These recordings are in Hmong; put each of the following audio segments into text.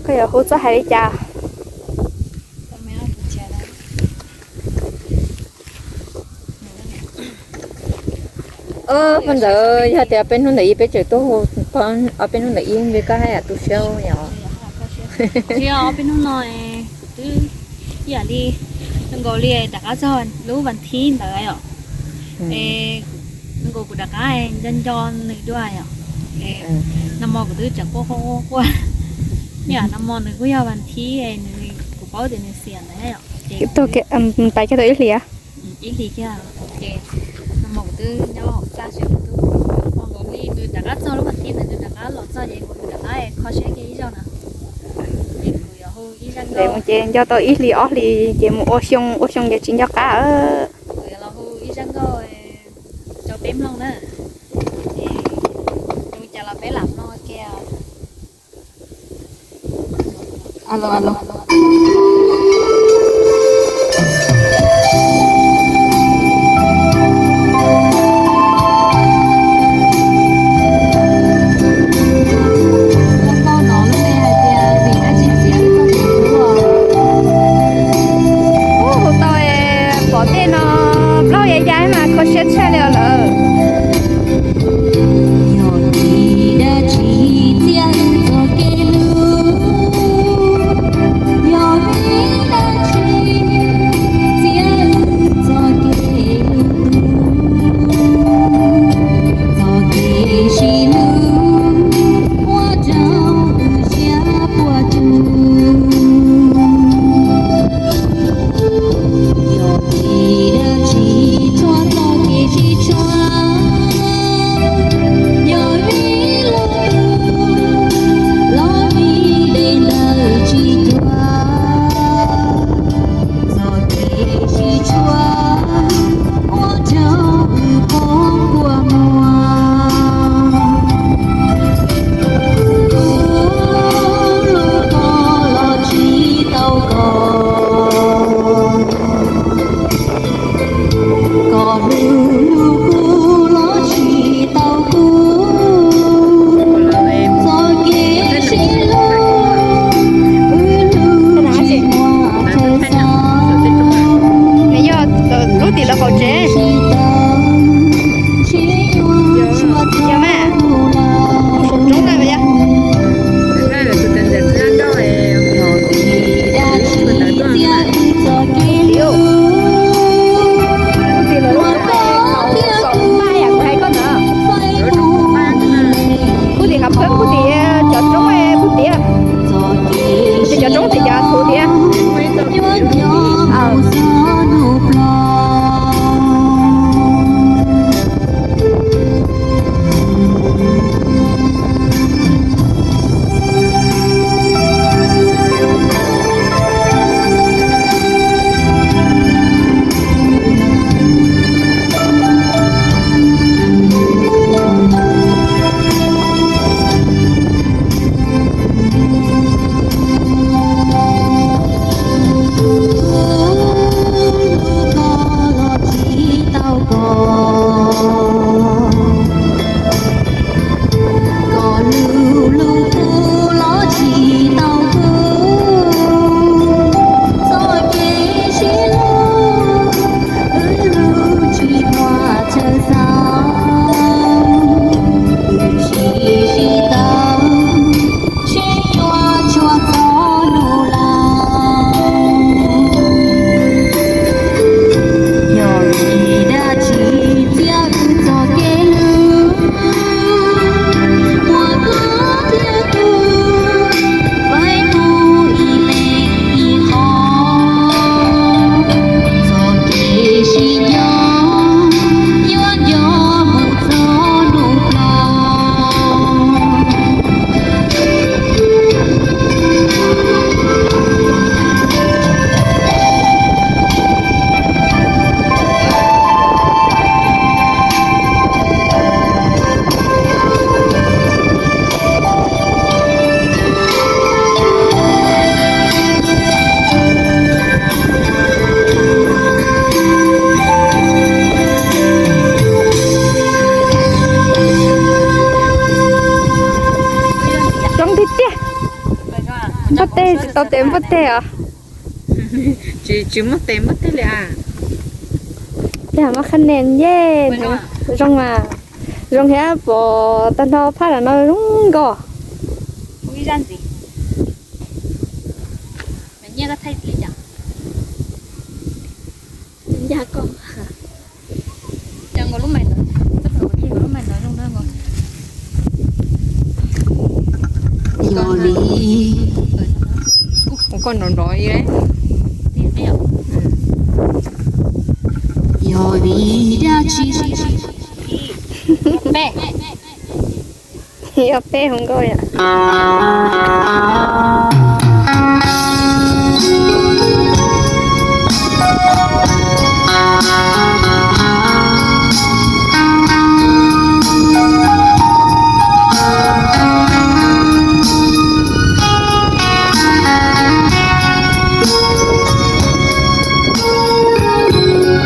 Koj yuav hu txoj hais li cas? Pog ntawd, yog tias ob peb hnub ntawm ib peb tseem tuaj hu, ob peb hnub ntawm ib ntshe koj haj yam tu siab yom. Ob peb hnub no kuv twb ib yam li zoo nkaus li rov qab txog lub vas thib ntawd yom. Es zoo nkaus kuv rov qab nco nco nws dua yom. Nag hmo kuv twb tseem quaj quaj quaj quaj. Yam nag hmo nws kuj yog vas thib, nws, kuv paub tias nws xiam ntawd yom. Ces tais kiag tau ib hlis. Ib hlis kiag. Ces nag hmo kuv twb nyob hauv txaj seb kuv twb hu nkaus li nws rov qab txog lub vas thib ntawd, nws rov qab los txog ces kuv rov qab kho siab kiag ib zaug na. Ces kuv yuav hu ib zaj nkauj. Ces nco tau ib hlis ob hlis ces mus ua xyoo, ua xyoo ces tsis nco qab. Kuv yuav los hu ib zaj nkauj rau peb mloog na. Ces zoo cas los peb lam mloog ua ke. Hu tau pom tej no plaub yav yav mas kho siab tshaj li os lawm. Yog vim dab tsi thiaj txoj kev hlub, yog Npua teg tsis tau tes npua teg os. Tsis, tsis muaj tes npua teg li a. Tes mas qhab nen ye. Zoo mas, zoo thiab pom tag nrho phab no zoo nkauj. Yog li, kuv koj nrov nrov li. Yog vim dab tsi? Yog peb hu nkauj yom.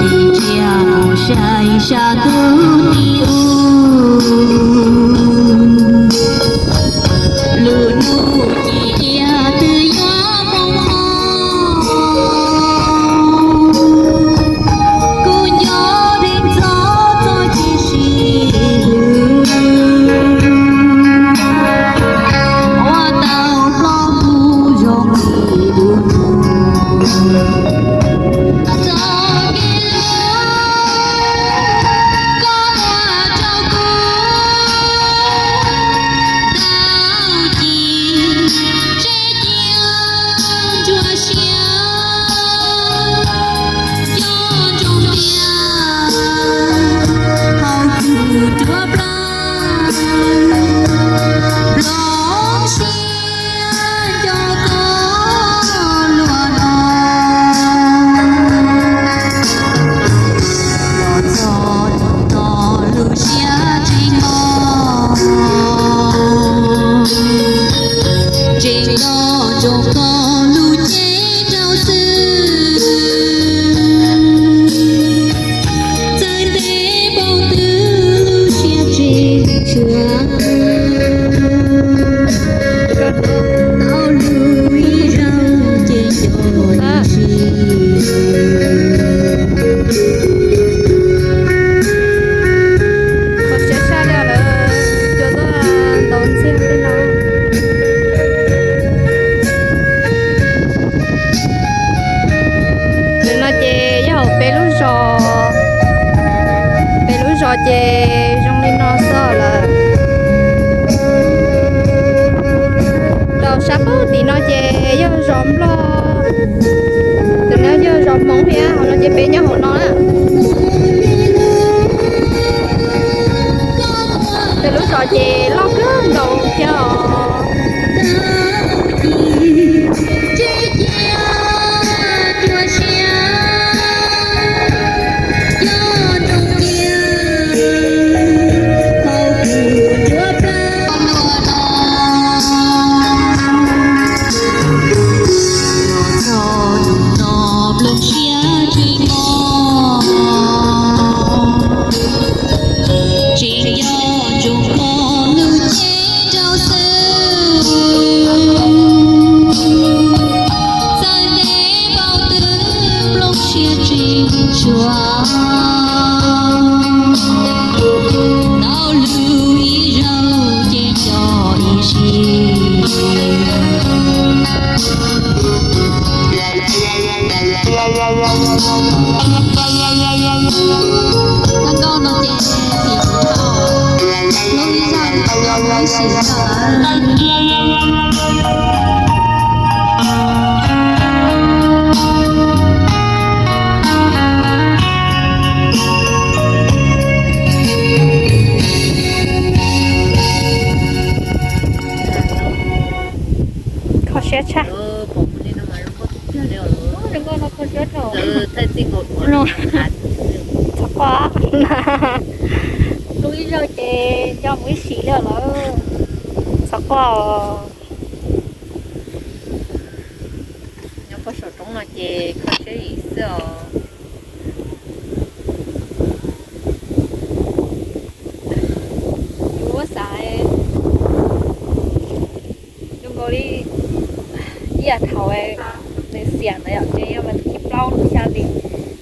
Tim tsiaj mus saib sab ntug tim ub, lub hnub ci cia twb yuav poob qho. Kuv nco dheev txog txoj kev sib hlub uas tau hlob mus zoo li lub hnub. Txoj kev hlub koj muab rau kuv, tau ci tsev cia ntsuag siab, cov ntsoo tiaj hauv kuv ruab plaws, plob siab nco koj luaj no. Los txog hnub no lub siab tseem mos, tseem nco ntsoov koj lub cev rau xwb. Txawm ntev npaum twg lub siab tseem tshuav, tau lub ib zaug ces nco ib zaug. Qhov siab tshaj li lawm, cua tuaj ntaus ntxiag tej no. Ntawm no ces yog hauv peb lub zos, peb lub zos ces zoo li no xwb lawm. Rau sab pem tim no ces yog zos Nplog, tus no yog zos Hmoob thiab, hauv no ces peb nyob hauv no na. Peb lub zos ces loj kawg nkaus thiab os. Txog hnub no nplooj siab tsis mos, tseem nco ntsoov koj lub cev rau xwb. Txawm ntev npaum twg nplooj siab tseem tshuav, tau lub ib zaug ces nco ib zaug. Tag nkauj no ces tim kuv dhau, lub ib zaug no ib sim no. Kho siab tshaj. Zoo nkauj no kho siab dhau. Txhob quaj. Lub ib zaug ces nco mus ib sim li lawm. Txhob quaj os. Nyob puag saum roob no ces kho siab yim xwb os. Yuav xav zoo nkaus li Ib yam thaum nws xiam ntawd yom, ces yog vas thib plaub lub xya hli,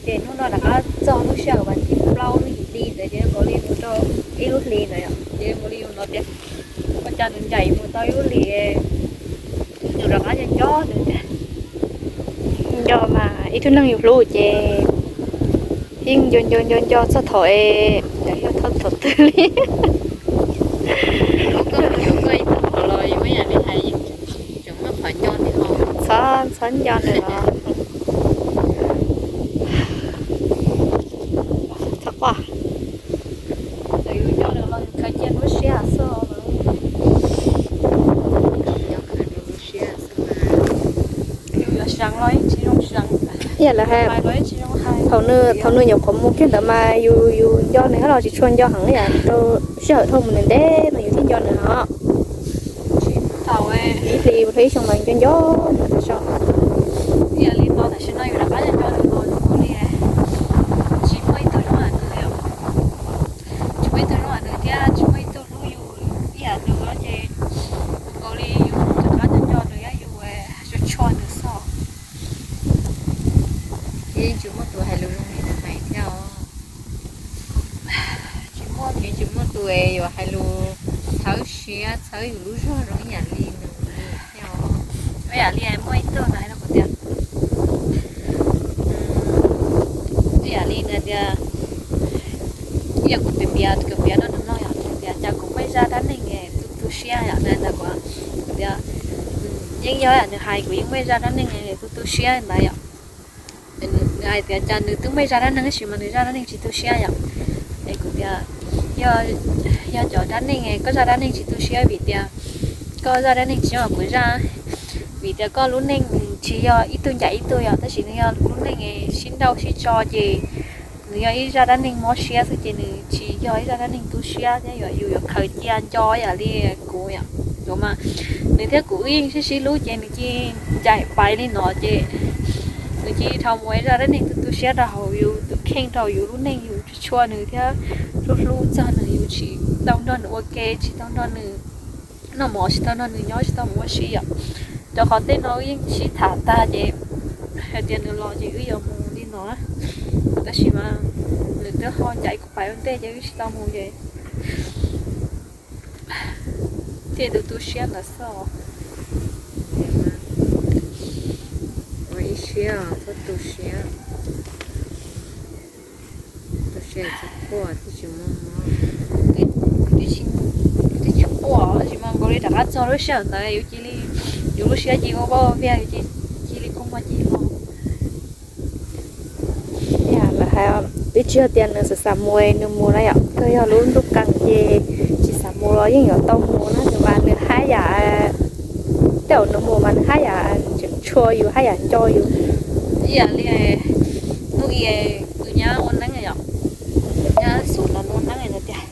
ces hnub no rov qab txog lub sij hawm vas thib plaub lub yim hli ntawd ces nkaus li mus rau ib lub hli ntawd yom, ces nkaus li yus hnov tias ua cas nws ncaim mus tau ib lub hli, nws rov qab nco nco nws tiag. Nco mas ib tug neeg yus hlub ces yeej nco nco nco nco txog thaum es yog thaum twg li. Txhob nco nws los txhob quaj. Ib yam lawv hais, thaum nws nyuam qhuav mus kiag ntawd mas yus yus nco nws thiab los tsis tshua nco heev yam rau sij hawm dhau mus ntev ntev mas yus thiaj nco nws os. Ib hlis mus rau ib xyoo mas nco nco nws tag zog. Ib yam li no tam sim no yus rov qab nco nco nws los zoo li tsis muaj ib tug hlub nws, tsis muaj ib tug hlub nws thiab tsis muaj ib tug hlub yus ib yam nws ces nkaus li yus rov qab nco nco nws thiab yus tshua tshua nws xwb. Yeej tsis muaj tus hais lus zoo li nws hais thiab os. Tsis muaj, yeej tsis muaj tus yuav hais lus txhawb siab txhawb yus lub zog zoo ib yam li nws thiab os. Ib yam li muaj ib tug hais rau kuv tias, ib yam li nws tias, ib yam kuv piav piav, kuv piav rau nws mloog yom, tias cas kuv muaj ib zaj dab neeg tu tu siab yom, ntawd kuv tias yeej yog yam nws hais, kuv yeej muaj ib zaj dab neeg tu tu siab ntawd yom. Nws hais tias cas nws twb muaj ib zaj dab neeg tab sis mas nws zaj dab neeg tsis tu siab yom. Es kuv tias yog cov dab neeg, koj zaj dab neeg tsis tu siab vim tias koj zaj dab neeg tsis yog kuv zaj, vim tias koj lub neej tsis yog ib tug ncaim ib tug yom, tab sis nws yog lub neej sib nrauj sib tso ces nws yog ib zaj dab neeg mob siab xwb ces nws tsis yog ib zaj dab neeg tu siab thiab yus yuav khaws cia nco yam li kuv yom. Mas nws thiab kuv wb yeej sib sib hlub ces nws cia ncaim pais li no ces nws cia dhau mus ib zaj dab neeg tu tu siab rau hauv yus tus kheej, rau yus lub neej, yus tsis tshua nws thiab hlub hlub txog nws, yus tsis tau nrog nws ua ke, tsis tau nrog nws noj mov, tsis tau nrog nws nyob, tsis tau mus ua si yom. Rau qhov tej no wb yeej sib tham tag ces hais tias nws los ces wb yuav mus li no, tab sis mas nws twb ho ncaim kuv pais ua ntej ces wb tsis tau mus ces thiaj tu tu siab ntawd xwb. Ua ib siab txhob tu siab, tu siab tsis quaj, twb tsis muaj mob. Twb tsis quaj, tab sis mas nkaus li rov qab txog lub sij hawm ntawd yus cia li, yus lub siab cia li ua vaj ua vias, yus cia li kua muag cia li los. Twb tsis yog tias nws xav xav mus nws mus na yom, kawg yog lub ntuj qees ces tsis xav mus los yeej yuav tau mus na, nws mas nws haj yam, tej zaum nws mus mas nws haj yam tseem tshua yus, haj yam nco yus. Ib yam li hnub i nws nyab ua neeb yom, nyab xub los ua neeb nws tias,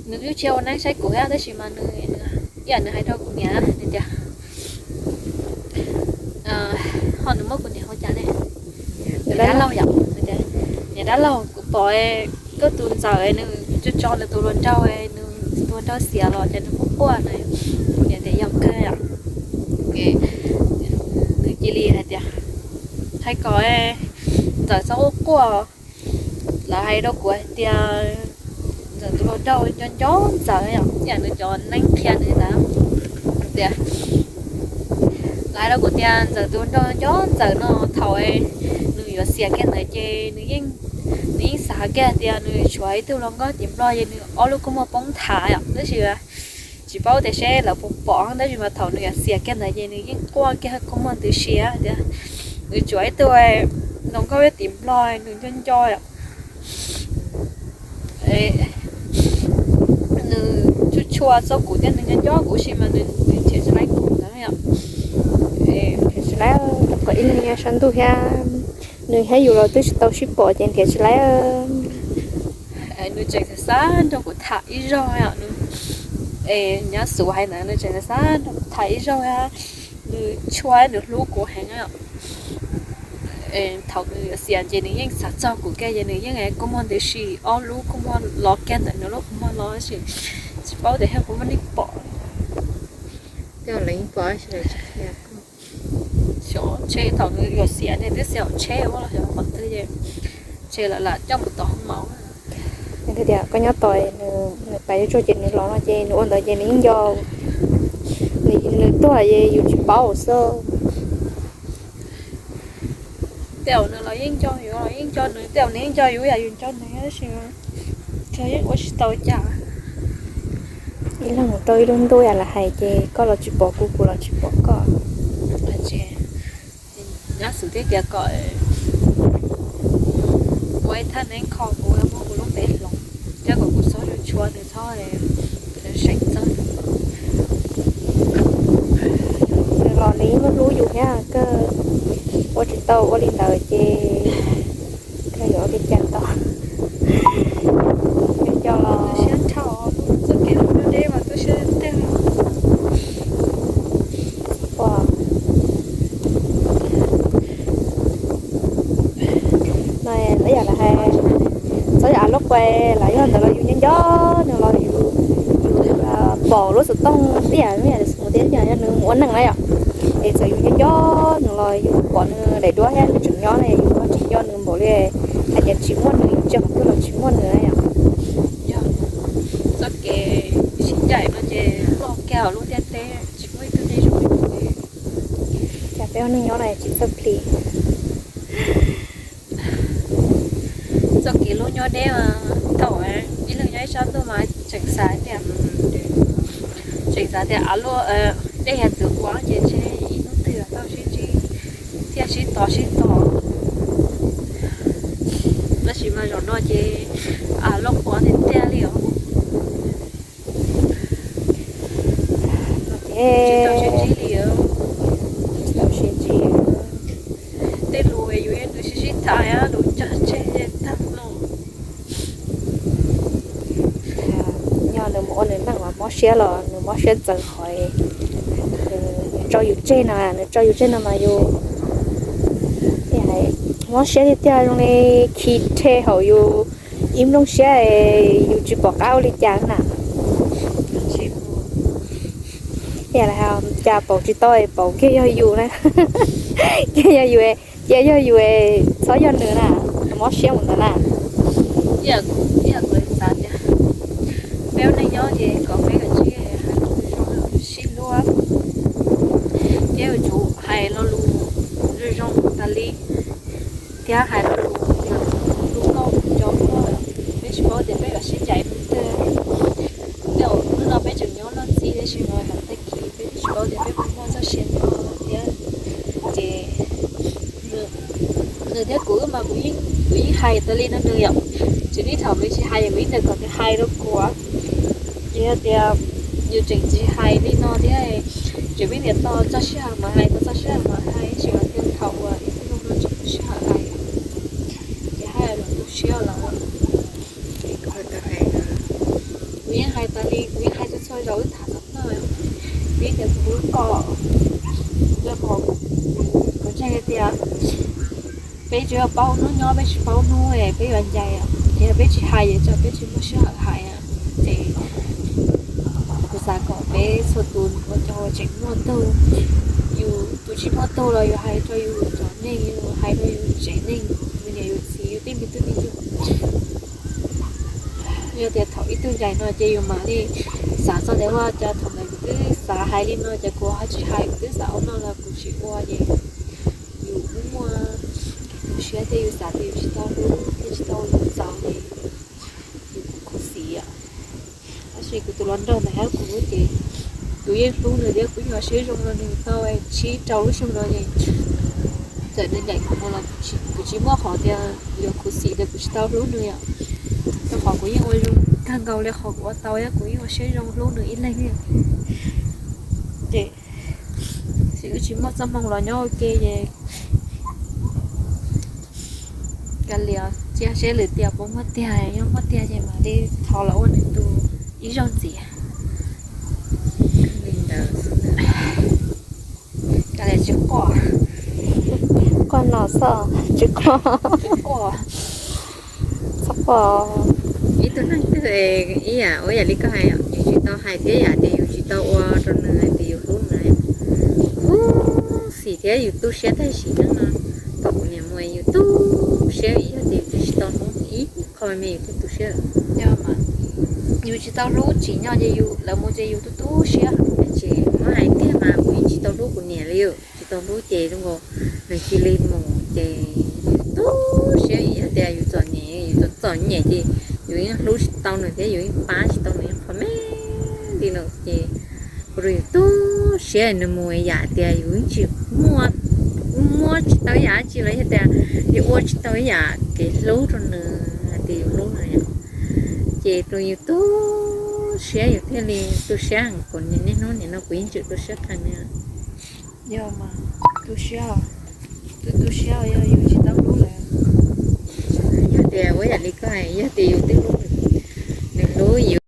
nws twb tsis ua neeb saib kuv thiab tab sis mas nws, ib yam nws hais rau kuv niam nws tias, ho nws muab kuv niam hu cas ne, niam dab laug yom, niam dab laug, kuv pom koj tus ntxawm nws tso tso nws tus hluas nraug, nws tus hluas nraug xiam los ces nws quaj quaj na. Kuv niam tias yog kawg yom. Nws cia li hais tias, hais kom ntxawm txhob quaj quaj. Lawv hais rau kuv hais tias ntxawm tus hluas nraug nco nco ntxawm yom, ib yam nws cov neeb qhia nws ntawd tias, lawv hais rau kuv tias ntxawm tus hluas nraug nco ntxawm no thaum nws yuav xiam kiag ntawd ces nws yeej, nws yeej xav kiag tias nws tshuav ib tug hluas nkauj tim Nplog ces nws ob lub kua muag poob nthav yom, tab sis tsis paub tias seb lawv puas pom, tab sis mas thaum nws yuav xiam kiag ntawd ces nws yeej quaj kiag kua muag ntws si tias nws tshuav ib tug hluas nkauj tim Nplog nws nco nco yom. Nws tshua tshua txog kuv thiab nws nco nco kuv tab sis mas nws nrhiav tsis tau kuv ntawd yom. Nrhiav tsis tau, kom ib leeg nyob saum ntuj thiab, nws thiab yus los twb tsis tau sib pom ces nrhiav tsis tau. Nws tseem xav xav nrog kuv tham ib zaug yom, nws, nyab xub hais ntawd nws tseem xav xav nrog kuv tham ib zaug thiab, nws tshua nws hlub kuv heev yom. Thaum nws yuav xiam ces nws yeej xav txog kuv kiag ces nws yeej kua muag ntws si, ob lub kua muag los kiag ntawm nws lub kua muag los tab sis tsis paub tias yog kuv muaj neeg pom. Lawv yeej pom, lawv tsis qhia koj. Xyov ntshe thaum nws yuav xiam ne twb xyaum tsheb ua los xyov qhov twg ces ntshe lawv lam coj mus tom hoob maum. Nws tias koj nyob tos nws pais tsuag ces nws los no ces nws ua ntawd ces nws yeej nco, nws tuag ces yus tsis paub xwb. Tej zaum nws los yeej nco yus, los yeej nco nws, tej zaum nws yeej nco yus yam yus nco nws tab sis yeej ua tsis tau cas. Ib leeg mus rau ib lub ntuj yam lawv hais ces koj los tsis pom kuv, kuv los tsis pom koj. Nyob xwm thiab tias kom ua ib thaj neeb kho kuv, muab kuv lub npe hloov thiab kom kuv txhob tshuav nws, txhob seem txog. Nws los nws yeej hlub yus thiab, koj ua tsis tau ua li ntawd ces koj yuav ua li cas tau. Nco los siab dhau, txoj kev hlub deb mas tu siab tiag. Ua no ib yam lawv hais, txhob yog av lub quas los yog ntawd los yus nco nco nws los yus, yus pom lub xov tooj ib yam, ib yam li xws li tias yog nws mus ua neej na yom, es txawm yus nco nco nws los yus pom nws daim duab thiab nws tseem nyob ne, yus ho tsis nco nws npaum li hais tias tsis muaj nws, yus tsis qhov twg los tsis muaj nws na yom. Yog txoj kev sib ncaim no ces loj kiag lub ntiaj teb, tsis muaj ib tug neeg zoo li. Cas peb ua neej nyob no tsis txawj plis. Txoj kev hlub nyob deb, thaum ib leeg nyob ib sab ntuj mas tseem xav tias, tseem xav tias av luaj dej yog txwv quav ces ntshe ib hnub twg tau sib ntsib thiab sib tos sib tos. Tab sis mas zaum no ces av loj quav tiag tiag li os. Tsis tau sib ntsib li. Tsis tau sib ntsib. Tej lus yus yeej sib sib tham, lus cog tseg tag no. Yog nws mus ua nws neej mas mob siab los nws mob siab txawv qhov nws tso yus tseg no, nws tso yus tseg no mas yus mob siab tiag tiag zoo li khi rhe hauv yus ib nplooj siab, yus tsis pom qab ua li cas na. Ib yam li cas pauv tsis tau, pauv kiag yog yus na, kiag yog yus, cia yog yus, txhob yog nws na, mob siab mus ntawd na. Ib yam kuv xav tias peb ua neej nyob ces kom peb kav tsij hais lus zoo, sib hlub thiab yuav tsum hais lo lus zoo zoo tas li, thiab hais lo lus hlub nkauj nco nkauj. Peb tsis paub tias peb yuav sib ncaim hnub twg. Tej zaum hnub no peb tseem nyob luag ntxhi, tab sis mas tag kis peb tsis paub tias peb puas muaj txoj sia nyob thiab. Ces nws thiab kuv mas kuv yeej hais tas li no nws yom. Tsis li thaum nws tsis hais, kuv yeej ntes kom nws hais rau kuv. Ces yog tias yus tseem tsis hais li no thiab, tseem pheej tias tos txog sij hawm mas hais, tos txog sij hawm mas hais, tsis hais tias thaum uas ib tug zoo no tseem muaj sij hawm hais, ces hais los tu siab lawm. Kuv yeej hais tas li, kuv yeej hais txhua txhua zaus wb tham txog no, vim tias kuv hlub koj, rau qhov kuv ntseeg tias peb tsuas yog paub hnub nyob, peb tsis paub hnub peb yuav ncaim. Ces yog peb tsis hais ces tsam peb tsis muaj sij hawm hais. Ces kuv xav kom peb txhua tus ua cov uas tseem muaj tug, yus tus tsis muaj tug los yus hais rau yus cov neeg, yus hais rau yus tsev neeg, yus niam yus txiv, yus tej me tub me nyuam. Yog tias thaum ib tug ncaim no ces yus mam li xav txog tias ua cas thaum ntawd kuv twb xav hais li no ces kuv ho tsis hais, kuv twb xav ua no los kuv tsis ua ces yus kuj muaj tu siab thiab, yus xav tias yus tsis tau hlub thiab tsis tau ua txaus ces yus kuj khuv xim. Tab sis kuv tus hluas nraug ntawd hab kuv ces kuv yeej hlub nws thiab kuv yeej ua siab zoo rau nws tau tsib rau lub xyoo no es txawm nws ncaim kuv mus los kuv tsis muaj qhov tias yuav khuv xim tias kuv tsis tau hlub nws yom. Rau qhov kuv yeej ua zoo kawg nkaus li qhov kuv ua tau thiab kuv yeej ua siab zoo hlub nws ib leeg. Ces wb tsis muaj txoj hmoo los nyob ua ke ces kav liam cia seb lwm tiam puas muaj tiag, yog muaj tiag ces mam li thov los ua nws tus ib zaug ntxiv. Kav liam tsis quaj, quaj no xwb, tsis quaj, txhob quaj. Ib tug neeg twg ib yam ua yam li koj hais, yus tsis tau hais thiab yam tias yus tsis tau ua rau nws hais tias yus hlub nws. Thiab yus tu siab tag sim neej no, thaum kuv niam mus yus tu siab, yog tias yus tsis tau hlub ib qho me me yus thiaj tu siab. Yus tsis tau hlub tsim nyog ces yus, lawv mus ces yus tu tu siab. Ces muab hais tiag mas kuv yeej tsis tau hlub kuv niam li, tsis tau hlub ces zoo nkaus nws cia li mus ces yus tu siab. Yog tias yus txom nyem, yus txom txom nyem ces yus yeej hlub tsis tau nws thiab yus yeej pab tsis tau nws ib qho me li lawm ces ua rau yus tu siab. Nws mus yam tias yus yeej tsis muaj, muab tsis tau ib yam dab tsi los yog tias yus ua tsis tau ib yam kev hlub rau nws hais tias yus hlub nws, ces rau yus tu siab, yus thiaj li tu siab heev. Kuv niaj hnub nim no kuv yeej tseem tu siab qees li. Yog mas, tu siab, tu tu siab yog yus tsis tau hlub lawm. Yog tias ua yam li koj hais, yog tias yus twb hlub, nws hlub yus,